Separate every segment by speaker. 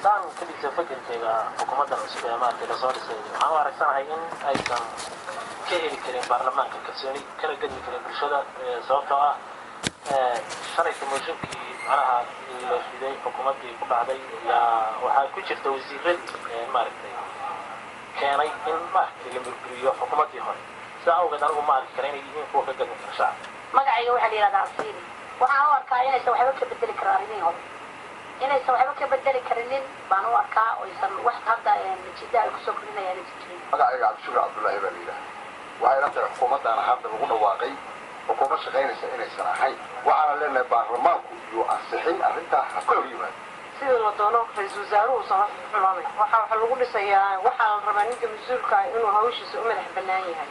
Speaker 1: Haddaan ka dhigto fikirkayga xukuumaddan cusub ee maaragtay lasoo dhisay, waxaan u aragsanahay in aysan ka heli karin baarlamaanka kalsooni, kana gedmi karin bulshada, sababtoo ah shalayta mooshinkii macnaha la riday xukuumaddii ku dhacday yaa waxaa ku jirta wasiiradii maaragtay keenay in maaragtay la burburiyo xukuumaddii hore. Sidaa awgeed anigu ma arki kara inay yihiin kuwa ka gadmi kara shacabka.
Speaker 2: Magacayga waxaa la yidhahdaa Asiili. Waxaan u arkaa inaysan waxba ka bedeli karin arrimihii hore, inaysan waxba ka bedeli karinin baan u arkaa, oysan wax hadda natiija ay kusoo kordhinayaan aysan jirin.
Speaker 3: Magacayga Cabdishukur Cabdullaahi baa la yidhaha. Waxay ila tahay xukuumaddaana hadda lagu dhawaaqay xukuumad shaqaynaysa inaysan ahayn. Waxaana leenahay baarlamaanku yuu ansixin arrintaa, ha ka hor yimaado.
Speaker 4: Sidii la doono ra-iisul wasaaruhu soo xulanay waxaa lagu dhisayaa. Waxaa la rabaa ninka mas-uulka ah inuu hawshiisa u madax bannaan yahay,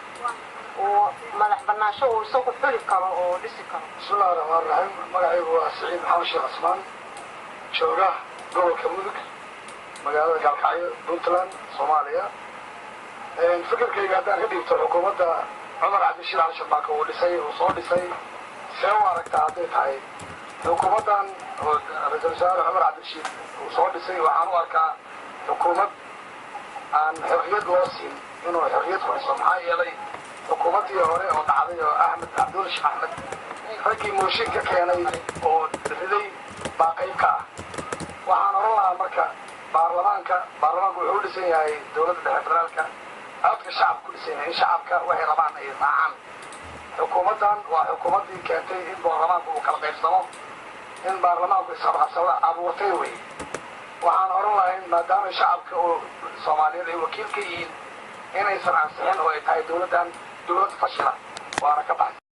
Speaker 4: uu madax bannaansho uu isagu xuli karo oo dhisi karo.
Speaker 5: Bismillahi raxmaan raxiim. Magacaygu waa Siciid Maxamed Sheekh Cismaan, jooga gobolka Mudug, magaalada Gaalkacyo, Puntland, Soomaaliya. Fikirkayga haddaan ka dhiibto xukuumadda Cumar Cabdirashiid Cali Sharmaaka uu dhisay, uu soo dhisay, see u aragtaa hadday tahay xukuumaddan oo ra-iisul wasaare Cumar Cabdirashiid uu soo dhisay? Waxaan u arkaa xukuumad aan xorriyad loo siin inuu xorriyad ku dhiso, maxaa yeelay xukuumaddii hore oo dhacday oo Axmed Cabdulla Sheekh Axmed, raggii mooshin ka keenay oo riday baa qayb ka ah. Waxaan oran lahaa marka baarlamaanka wuxuu u dhisan yahay dowladda dhexe federaalka, codka shacabka ku dhisan yahay, in shacabka waxay rabaan ay raacaan. Xukuumaddan waa xukuumaddii keentay in baarlamaanku uu kala qaybsamo, in baarlamaanku isqabqabsado abuurtay wey. Waxaan oran lahayn maadaama shacabka oo Soomaaliyeed ay wakiil ka yihiin, inaysan ansixin oo ay tahay dowladdan dowlad fashila, waana ka baxay.